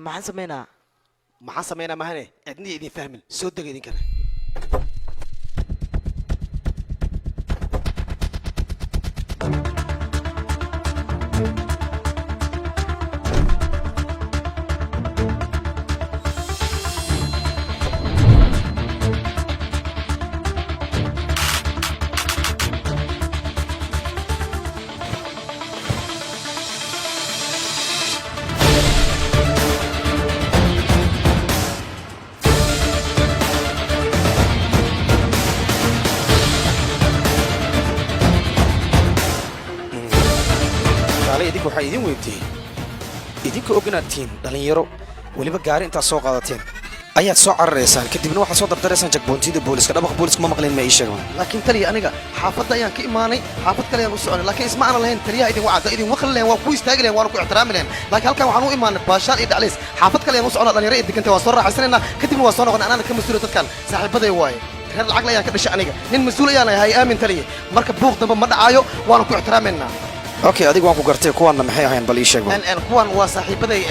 Maxaan sameynaa? Maxaan sameynaa mahane, cidniya idin fahmin. Soo dega idinkana. Kaale, idinka waxaa idin weydiiyey, idinka og inaad tihiin dhallinyaro, weliba gaari intaad soo qaadateen ayaad soo cararaysaan, kadibna waxaad soo dardaraysaan checkpointiyada booliska. Dhabaqa booliska ma maqlin, ma ii sheegan? Laakiin taliya, aniga xaafadda ayaan ka imaanay, xaafad kale ayaan u soconay, laakiin isma aanan lahayn taliyaha idin wacda. Idin waqli lahayn, waan ku istaagi lahayn, waana ku ixtiraami lahayn, laakiin halkan waxaan u imaanay baashaal iyo dhaclays. Xaafad kale ayaan u soconaa, dhalinyaro ay degantay, waan soo raaxaysanaynaa, kadibna waan soo noqonay. Anaana ka mas-uula dadkan, saaxiibaday waaye, reer lacag ayaan ka dhashay. Aniga nin mas-uul ayaan ahay. Aamin taliye, marka buuq dambe ma dhacaayo, waana ku ixtiraamaynaa. Okay, adiga waan ku gartay. Kuwaanna maxay ahayn? Bal ii sheeg. Kuwan waa saaxiibaday,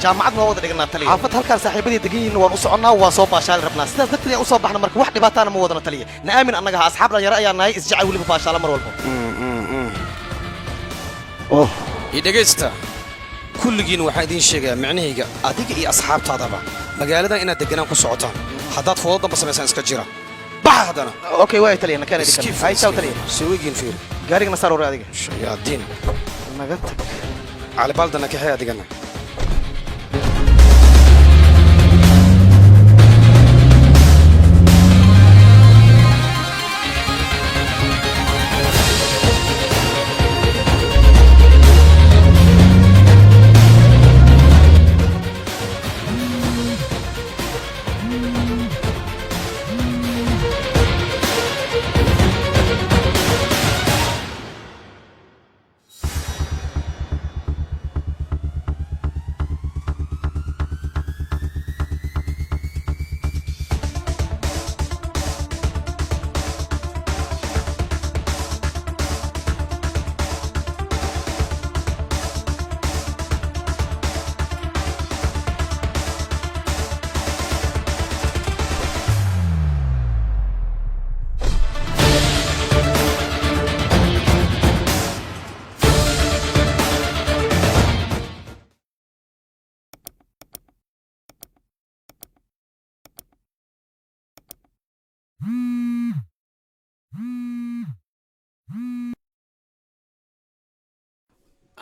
jaamacad waa wada dhignaa taliya. Xaafad halkaan saaxiibaday degan yihiin waan u soconnaa, waan soo baashaali rabnaa, sidaas darteed ayaan usoo baxna. Marka wax dhibaataana ma wadano taliya, na aamin. Annaga ha asxaab dhalinyaro ayaa nahay, isjecel, weliba baashaala mar walba. Ii dhegaysta kulligiin, waxaan idiin sheegayaa micnahayga, adiga iyo asxaabtaadaba, magaaladan inaad deganaan ku socotaan. Haddaad foodo damba samaysaan, iska jira, baxa haddana. Okay, waay taliya, nakeen idinkan. Hay, ciao taliya. Sewegiin fiir. Gaarigana saar hore adiga. Shayaadiin. Naga tag. Calibaaldana kaxee adigana.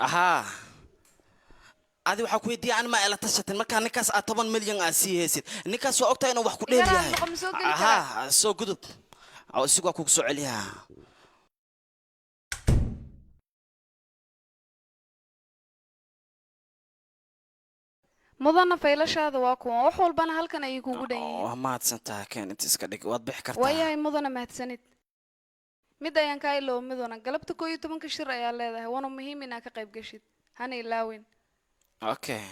Ahaa, adi waxaa ku weydiiya, ani ma ila tashatin markaa ninkaas aad 10 milyan aad sii haysid? Ninkaas waa ogtahay inuu wax ku dheer Igaraad yahay. noqo, ma soo geli karaa? Ahaa, soo gudub. Isigu waa kugu soo celiyaa. Mudana, faylashaada waa kuwan, wax walbana halkan ayay kugu dhan yihiin. Waa mahadsan tahay. Keen inta iska dhig, waad bixi kartaa. Waayahay mudana, mahadsanid. Mid ayaan kaa ilooba mudana, galabta 11-ka shir ayaa leedahay, waana muhiim inaad ka qayb gashid, hana ilaawin. Okay.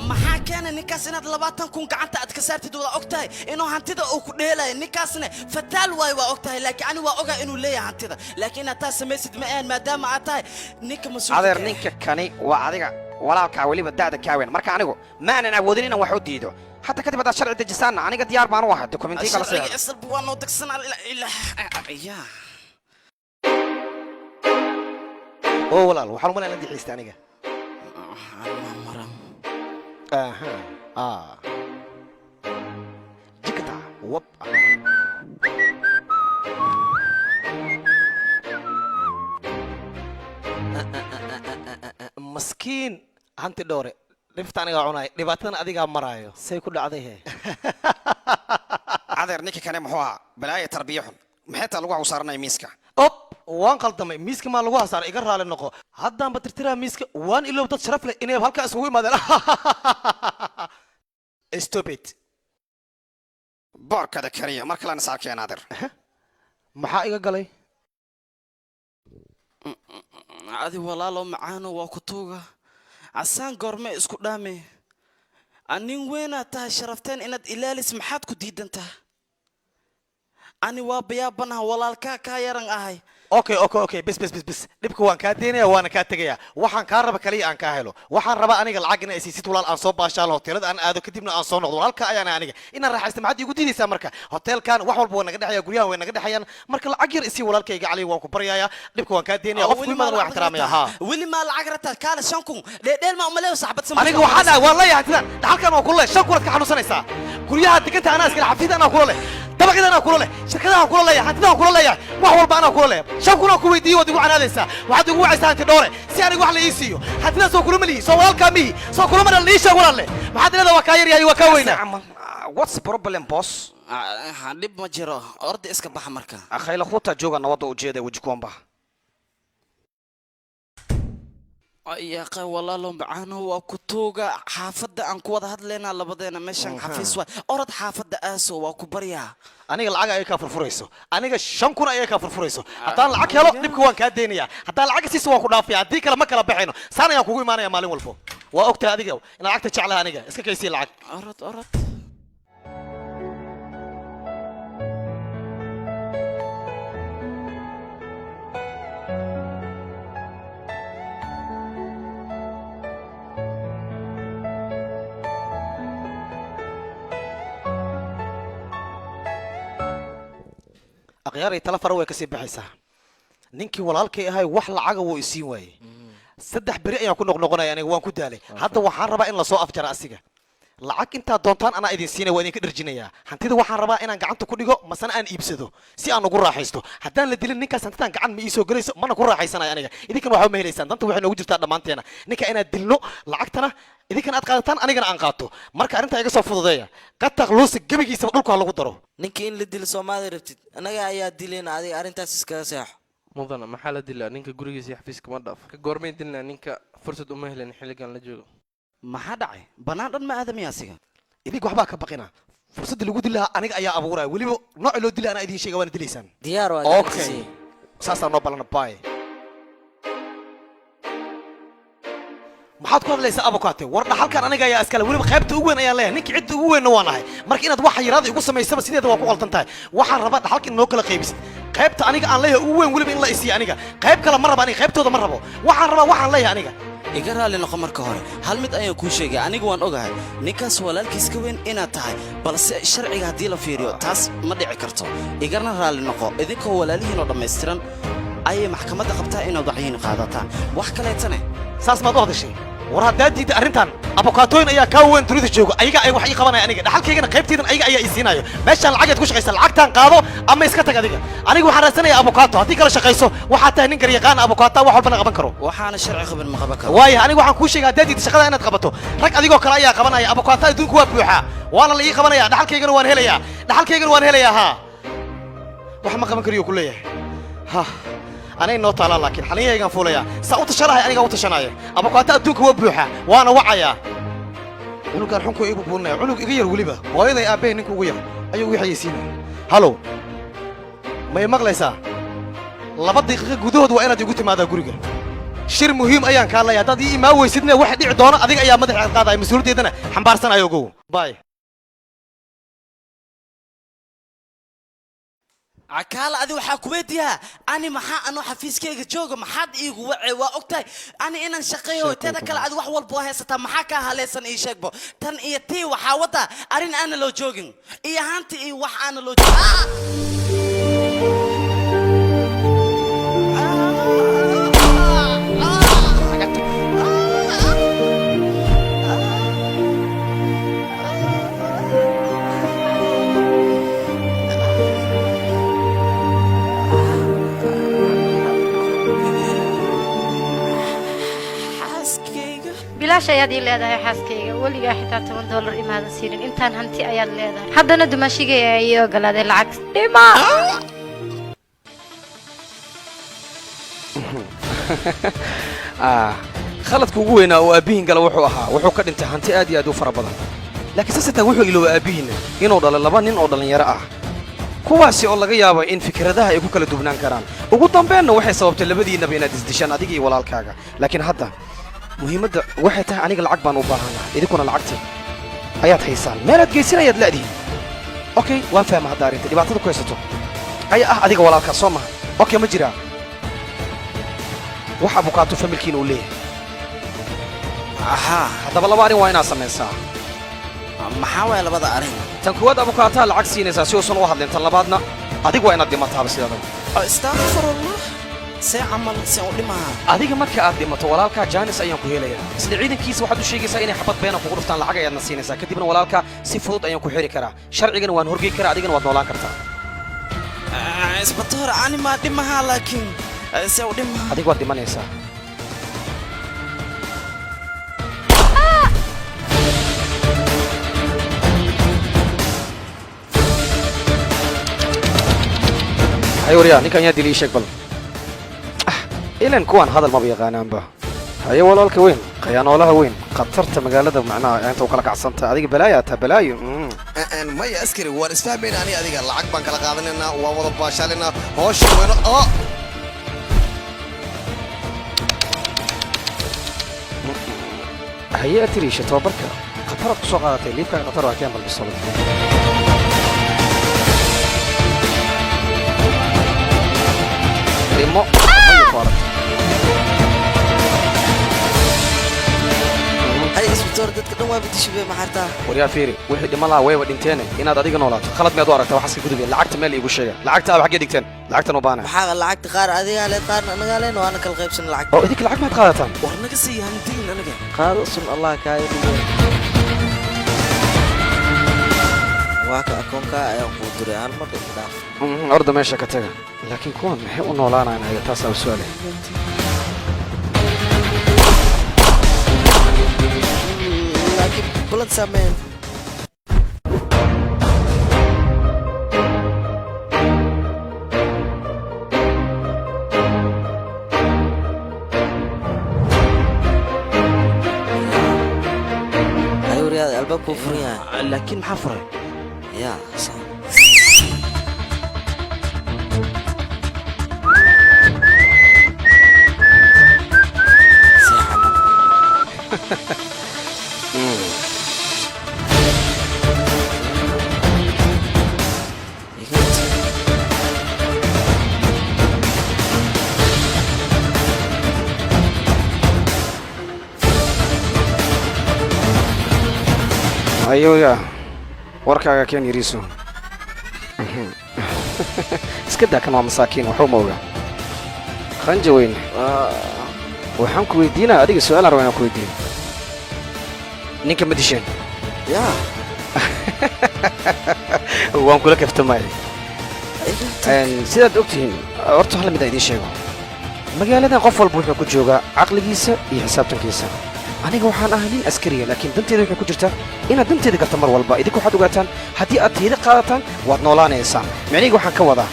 Maxaa keenay ninkaas inaad 20,000 gacanta aad ka saartid? Waa og tahay inuu hantida uu ku dheelayo. Ninkaasna fataal waayo, waa og tahay, laakiin ani waa ogaa inuu leeyahay hantida, laakiin inaad taas samaysid ma ahan, maadaama aad tahay ninka mas-uulka Adeer, ka ah. ninka kani waa adiga walaalkaa, weliba da'da kaawen. Marka anigu ma aanan awoodin inaan wax u diido. Hatta kadib haddaad sharci dejisaanna, aniga diyaar baan u ahay dokumentiyo kala Sharciga sida. Isalba waa noo degsanaa ila ya. Oo walaal, waxaan u malaynaa dixiista aniga. Maran. Aha, ah, jikata wab. Maskiin hanti dhoore, dhibta anigaa cunaay, dhibaatadan adigaa maraayo, say ku dhacday he? Adeer, ninka kane muxuu ahaa? Balaaya tarbiya xun, maxay taa lagu hawsaaranaya miiska? Ob, waan qaldamay, miiska maa lagu hasaaray? Iga raali noqo, haddaanba tirtiraa miiska. Waan iloob dad sharaf leh inay halkaa isugu imaadeen. Stop it. Boorkada kariya, mar kalena saarkeen adeer. Maxaa iga galay? Adi walaalo macaano, waa ku tuuga casaan, goorme isku dhaame? Nin weynaad tahay, sharafteen inaad ilaalis, maxaad ku diidan tahay? Ani waa bayaabanaha, walaalkaa kaa yaran ahay. Okay, bes bes bes bes, dhibka waan kaa deynaya, waana kaa tegaya. Waxaan kaa raba kaliya aan kaa helo. Waxaan rabaa aniga lacag inaa isiisid, walaal, aan soo baashaalo, hoteelada aan aado, kadibna aan soo noqdo. Walaalka ayaan aniga inaan raaxaysta, maxaad iigu diidaysaa? Marka hoteelkan wax walba waa naga dhexaya, guryahan way naga dhexayaan. Marka lacag yar isii, walaalkayga Cali, waan ku baryayaa. Dhibka waan kaa deynaya, qof ku imadan waan ixtiraamaya, ha. Weli maa lacag rabtaa? Kaale, 5000 dheedheel maa umaleeyo saxbad. Aniga waxaan dhahay waan leeyahay hantidan, dhaxalkan waan kula leh. 5000 aad ka xanuunsanaysaa. Guryaha deganta anaa iskale, xafiida anaa kula leh, dabaqyada anaa kula leh, shirkadaha kula leeyahay, hantidan kula leeyahay, wax walba anaa kula leeyahay. 5000 aan ku weydiiyey, waad igu canaadaysaa, waxaad igu wacaysaa hanti dhoore si aniga wax la ii siiyo. Hantidaas soo kulama lihi? Soo walaalkaa mihi? Soo kulama dhalin? Ii sheeg, walaalle, maxaad leedahay? Waa kaa yaryahay, waa kaa weynaa. What's the problem, boss? Dhib ma jiro, orda iska baxa marka. Khayla khuta jooga, nabadda ujeeda weji kuwanba. Yaqa, walaalo macaano, waa ku tuuga. Xaafadda aan ku wada hadlaynaa labadeena, meeshan xafiis waay. Orod xaafadda aaso, waa ku baryaa. Aniga lacag ayay kaa furfurayso, aniga 5000 ayay kaa furfurayso. Haddaan lacag helo, dhibka waan kaa deynayaa. Haddaan lacag siiso, waan ku dhaafaya. Haddii kale, ma kala baxayno. Saan ayaan kugu imaanaya maalin walbo. Waa ogtahay adiga in lacagta jeclaha. Aniga iska kaysii lacag. Orod, orod. Akhyaaray, tala fara way kasii baxaysaa. Ninkii walaalkay ahay wax lacaga wuu isiin waayey. 3 beri ayaan ku noqnoqonaya, aniga waan ku daalay. Hadda waxaan rabaa in lasoo afjara asiga. Lacag intaad doontaan anaa idin siinaya, waa idinka dherjinayaa. Hantida waxaan rabaa inaan gacanta ku dhigo, masana aan iibsado si aan ugu raaxaysto. Haddaan la dilin ninkaas, hantidan gacan ma iisoo gelayso, mana ku raaxaysanayo aniga. Idinkan waxba ma helaysaan. Danta waxay noogu jirtaa dhammaanteena ninka inaad dilno, lacagtana idinkan aad qaadataan, anigana aan qaato. Marka arrintaa iga soo fududeeya. Qataq luusi gebigiisaba dhulka ha lagu daro. Ninka in la dilo soomaali rabtid, annaga ayaa dilayna, adiga arrintaas iskaga seexo. Mudana, maxaa la dilaa? Ninka gurigiisa iyo xafiiska ma dhaaf ka goormay dilnaa ninka? Fursad uma helin xilligan la joogo. Maxaa dhacay? Bannaan dhan ma aadamiya asiga. Idinka waxbaa ka baqina. Fursadda lagu dili lahaa aniga ayaa abuuraya. Weliba nooci loo dilay anaa idiin sheega, waana dilaysaan. Diyaar waa. Okay, saasaa noo balana. Bay, maxaad ku hadlaysaa, abukaate? War dhaxalkan aniga ayaa iskale, weliba qaybta ugu weyn ayaan leeyahay. Ninka cidda ugu weynna waan ahay. Marka inaad wax yaraada igu samaysaba sideeda waa ku qaldan tahay. Waxaan rabaa dhaxalka in noo kala qaybisid, qaybta aniga aan leeyahay ugu weyn weliba in la isiiyo. Aniga qayb kale ma raba, aniga qaybtooda ma rabo. Waxaan rabaa waxaan leeyahay aniga. Iga raalli noqo. Marka hore hal mid ayaan kuu sheegay. Aniga waan ogahay ninkaas walaalkiis ka weyn inaad tahay, balse sharciga haddii la fiiriyo taas ma dhici karto. Igana raalli noqo. Idinkoo walaalihiinoo dhammaystiran ayay maxkamadda qabtaa inaad waxyiin qaadataan, wax kaleetane. Saas maad u hadashay? War haddaad diidda arrintan, abukaatooyin ayaa kaa weyn dunida jooga, ayaga ay wax ii qabanaya. Aniga dhaxalkaygana qaybtaydan ayaga ayaa ii siinayo. Meeshaan lacagaad ku shaqaysa, lacagtaan qaado ama iska tag. Adiga aniga waxaan raadsanayaa abukaato. Haddii kala shaqayso, waxaad tahay nin garyaqaan abukaata, wax walbana qaban karo. Waxaana sharci qabin ma qaban karo. Waaya, aniga waxaan kuu sheegay, haddaad diidda shaqada inaad qabato, rag adigoo kale ayaa qabanaya. Abukaata adduunku waa buuxaa, waana la ii qabanaya. Dhaxalkaygana waan helayaa, dhaxalkaygana waan helayaa. Haa, wax ma qaban kariyo ku leeyahay. Ha, anay noo taalaa, laakiin xaliyaygaan fuulayaa. Saa u tashanahay, anigaa u tashanaya. Abukaata adduunka waa buuxa, waana wacayaa. Cunugaan xunku igu buurinaya, cunug iga yar, weliba hooyaday aabbahay ninka ugu yar ayuu igu xayeysiinaya. Halow, may maqlaysaa? 2 daqiiqo gudahood waa inaad igu timaadaa guriga. Shir muhiim ayaan kaa leeyahay. Haddaad ii imaan weysidna, waxa dhici doona adiga ayaa madaxa qaadaya, mas-uuliyaddeedana xambaarsanaya, ogow. Bay. Cakaala, adi waxaa ku weydiiyaa, ani maxaa anoo xafiiskayga jooga maxaad iigu wacay? Waa ogtahay ani inaan shaqeeyo. Teeda kale, adi wax walba waa haysataa, maxaa kaa halaysan? Ii sheegbo. Tan iyo tii waxaa waddaa arrin aana loo joogin iyo hanti iyo wax aana loo joogin. Xaaskayga. Bilaash ayaad ii leedahay xaaskayga. Weligaa xitaa $10 imaadan siinin. Intaan hanti ayaad leedahay, haddana dumaashigay ayaa ii ogolaaday lacag dhima. Khaladka ugu weynaa oo aabbihiin gala wuxuu ahaa wuxuu ka dhintay hanti aad iyo aad u fara badan, laakiin sasetaa wuxuu iloobay aabbihiinna inuu dhalay laba nin oo dhallinyaro ah, kuwaasi oo laga yaabo in fikradaha ay ku kala duwnaan karaan. Ugu dambeenna waxay sababtay labadiinnaba inaad isdishaan, adiga iyo walaalkaaga. Laakiin hadda muhiimadda waxay tahay aniga lacag baan u baahanahay, idinkuna lacagtii. Ayaad haysaan, meelaad geysan ayaad la'dihin. Okay, waan fahma hadda arrinta dhibaatada ku haysato ayaa ah adiga walaalkaa, soo maha? Okay, ma jiraa wax abukaato familkiina uu leeyahay? Ahaa. Haddaba laba arrin waa inaad samaysaa. Maxaa waaya labada arrin? Tan kuwaad, abukaataa lacag siinaysaa si uusan u hadlin. Tan labaadna, adigu waa inaad dhimataaba sidaadaba. Astaqfirullah, see camal see u dhimaha? Adiga marka aad dhimato, walaalkaa jaanis ayaan ku helayaa. Isla ciidankiisa waxaad u sheegaysaa inay xabad beena kugu dhuftaan, lacag ayaadna siinaysaa. Kadibna walaalkaa si fudud ayaan ku xiri karaa, sharcigana waan horgey karaa, adigana waad noolaan kartaa. Isbatoor, ani maa dhimaha? Laakiin see u dhimaha? Adiga waad dhimanaysaa. Hay waryaa, ninkan yaa dilii? Sheeg bal. Ah, ilan kuwaan hadal maba yaqaanaanba. Haye, walaalka weyn, khayaanoolaha weyn, khatarta magaalada, macnaha inta u kala kacsanta adiga balaayaa taa balaayo. Maya askari, waan isfahmayna ani adiga. Lacag baan kala qaadanaynaa, waan wada baashaalinaa, hawsha weyno oo Haye, atiriisha tababarka khataraad ku soo qaadatay, liifkaaga khatar waa keen bal bisolad. Dhimo mayu ku aragtay. Hay isbatoor, dadka dhan waa bedishibe, maxartaa? Waryaa fiiri, wixii dhiman lahaa wayba dhinteene, inaad adiga noolaato khalad miyaad u aragtaa? Waxaas ka gudubeen. Lacagta meel iigu sheega. Lacagta aaba xaggee dhigteen? Lacagtan u baana. Maxaa lacagta? Qaar adigaa le, qaarna anagaa leen, waana kala qaybsan lacag. Oo idinka lacag maad qaadataan? War naga sii handilin, anaga qaado sun Allah kaaga dhigo. Waa ka akoonka ayaan kuu diray, hal mar iga dhaaf. Orda, meesha ka taga. Laakiin kuwan maxay u noolaanayaan ayaga? Taasaa u su'aalay. Laakiin balad saameen. Ay waryaada, albaabku wuu furan yahay. Laakiin maxaa furay? Ya saan. See camal? Iga tag. Ayoga, warkaaga keen yariiso. Iska daa, kan waa masaakiin, waxuu ma oga. Khanja weyn, waxaan ku weydiinaa adiga su'aalaan rabaa inaan ku weydiiyo. Ninka ma disheen? Ya. Waan kula kaftamay. Iga tag. Sidaad og tihiin, horta hal mid aan idiin sheego: magaaladan qof walba wuxuu ku joogaa caqligiisa iyo xisaabtankiisa. Aniga waxaan ahay nin askariya, laakiin danteeda waxay ku jirtaa inaad danteeda garta mar walba. Idinku waxaad ogaataan, haddii aad tayda qaadataan waad noolaanaysaan. Micnihii waxaan ka wadaa,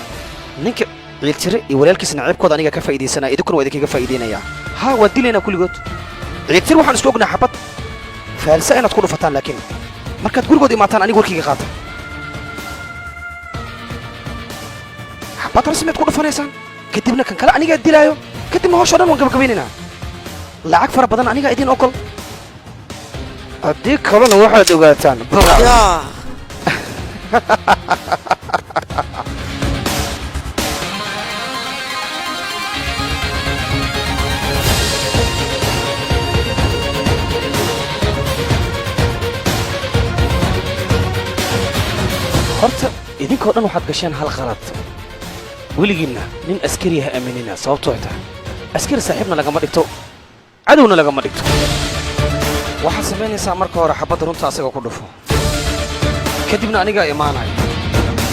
ninka ciiltire iyo walaalkiisa naciibkooda aniga ka faa'iidaysanaya, idinkuna waa idinkaga faa'iidaynaya. Haa, waan dilaynaa kulligood. Ciiltire waxaan isku ognaa xabad faalsa inaad ku dhufataan, laakiin markaad gurigood imaataan aniga warkayga qaata. Xabad rasmiyaad ku dhufanaysaan, kadibna kan kale anigaa dilaayo, kadibna hawsha dhan waan gabagabaynaynaa. Lacag fara badan anigaa idin ogol. Haddii kalena waxaad ogaataan. Ya. Horta idinkoo dhan waxaad gasheen hal qalad. Weligiinna nin askari ha aaminina, sababtoo ay tahay askari saaxiibna lagama dhigto, cadowna lagama dhigto. Waxaad samaynaysaa, marka hore xabadda runta asaga ku dhufo, kadibna anigaa imaanaya.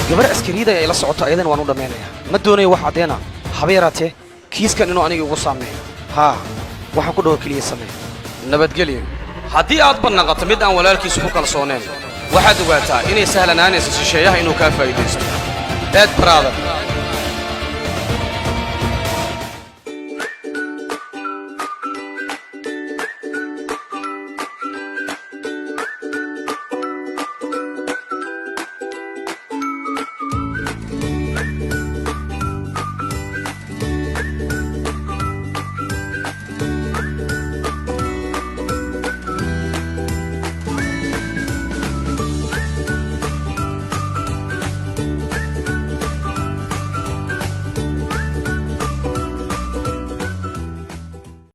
Gabar askariyada ay la socoto, ayadana waan u dhammaynayaa. Ma doonayo wax caddeena haba yaraatee kiiskan inuu aniga igu saameeyo. Haa, waxaan ku dhaho keliya samee. Nabadgelyo. Haddii aad badnaqato mid aan walaalkiisu ku kalsooneen, waxaad ogaataa inay sahlanaanayso shisheeyaha inuu kaa faa'iidaysto. Dead brother.